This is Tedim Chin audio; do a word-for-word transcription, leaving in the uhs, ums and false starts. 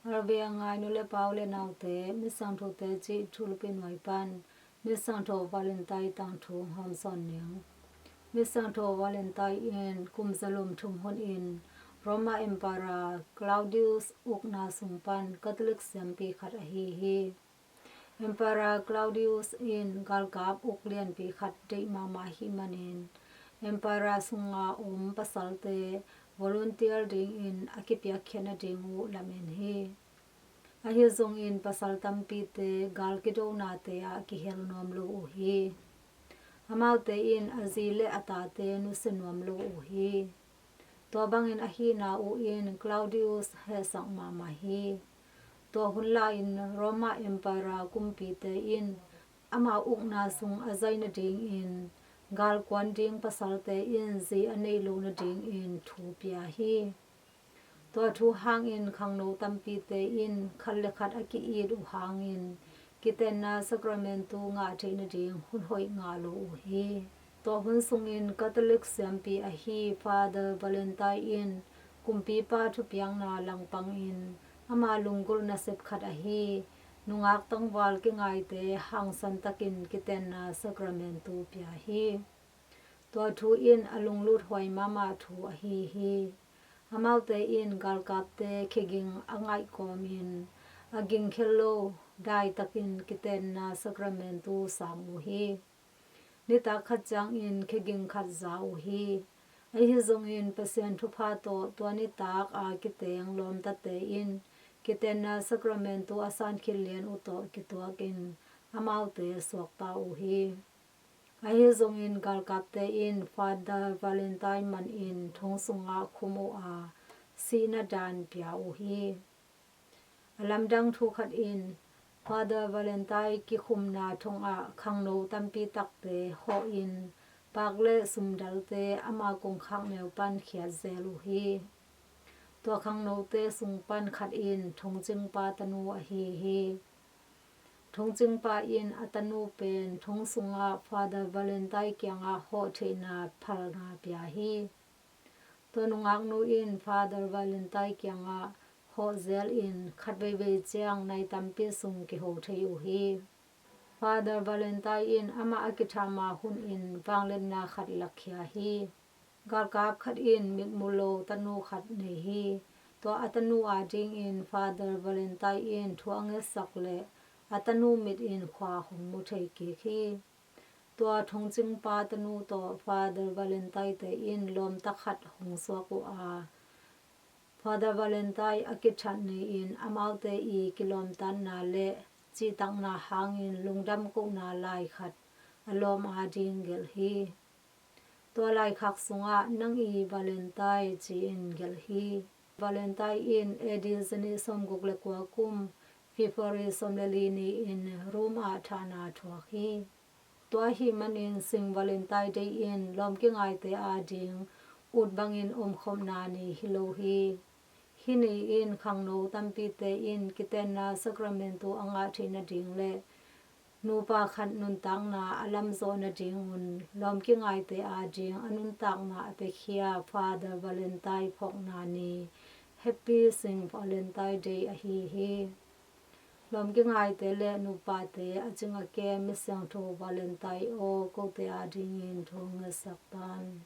Arveng ngai nu le pau le naute, Misiangthote cih thulupi nuai pan Misiangtho Valentine tangthu hawmsawn ning. Misiangtho Valentine in kum zalum thum hun in Roma Emperor Claudius ukna sung pan Catholic siampi khat ahi hi. Emperor Claudius in galkap uk lianpi khat deih mahmah ahih manin Emperor sunga om pasalte volunteer dingin a kipiakkhiatna ding uh lamen hi. Ahi zongin pasal tampite gal kidonate ah kihel nuam lo uh hi. Amaute in a zi le a tate nusia nuam lo uh hi. Tua bangin ahihna uh in Claudius hehsak mahmah hi. Tua hun lai-in Roma Emperor kumpite in ama ukna sung a zai nadingin galkuan ding pasalte in zi a neih loh nadingin thu pia hi. Tua thu hangin khangno tampite in khat le khat a ki-it uh hangin kitenna sacramentu ngah theih nading hun hoih ngah lo uh hi. Tua hun sungin Catholic siampi ahi Father Valentine in kumpipa thupiakna langpangin ama lunggulh nasep khat ahi nungak tangval kingaite hangsan takin kitenna sacramentu pia hi. Tua thu in a lunglut huai mahmah thu ahi hi. Amaute in galkapte khiging a ngaih kawmin a gingkhel lo daitakin kitenna sacramentu sang uh hi. Nitak khat ciangin khiging khat za uh hi. Ahi zongin Pasian thupha tawh tua nitak a kiteng lawmtate in kitenna sacramentu a sankhit lian uh tawh kituakin amaute suakta uh hi. Ahi zongin galkapte in Father Valentine manin thong sungah khum uh a sihna dan pia uh hi. A lamdang thu khat in Father Valentine kikhumna thongah khangno tampi takte hawhin pak le sumdalte ama kongkhak neu pan khiat zel uh hi. Tua khangnote sung pan khat in thongcingpa tanu ahi hi. Thongcingpa in a tanu pen thong sungah Father Valentine kiangah hawh theihna phalna pia hi. Tua nungaknu in Father Valentine kiangah hawh zel in khat veivei ciang nai tampi sung kiho thei uh hi. Father Valentine in amah a kithahma hunin vangliatna khat lakkhia hi. Galkap khat in mitmu lo tanu khat nei hi. Tua a tanu adingin Father Valentine in thu a ngetsak le a tanu mit in khua hong mu thei kik hi. Tua thongcingpa tanu tawh Father Valentine te in lawmta khat hong suak uh a, Father Valentine a kithat ni-in amaute i kilawmtatna le cihtakna hangin lungdam kohna lai khat a lawm ading gelh hi. Tua laikhak sungah nang i Valentine ci-in gelh hi. Valentine in A D zanih sawmguk le kua kum February sawm le li ni-in Rome ah thahna thuak hi. Tua ahih manin Saint Valentine Day in lawm kingaite ading ut bangin omkhopna ni hi lo hi. Hih ni in khangno tampite in kitenna sacramentu a ngah theih nading le nupa khat nuntakna a lamzawh nadingun lawm kingaite ading a nuntakna a piakhia Father Valentine phawkna ni, Happy Saint Valentine Day ahi hi. Lawm kingaite le nupate a cing a kem Misiangtho Valentine aw, kote adingin thu ngetsak tan.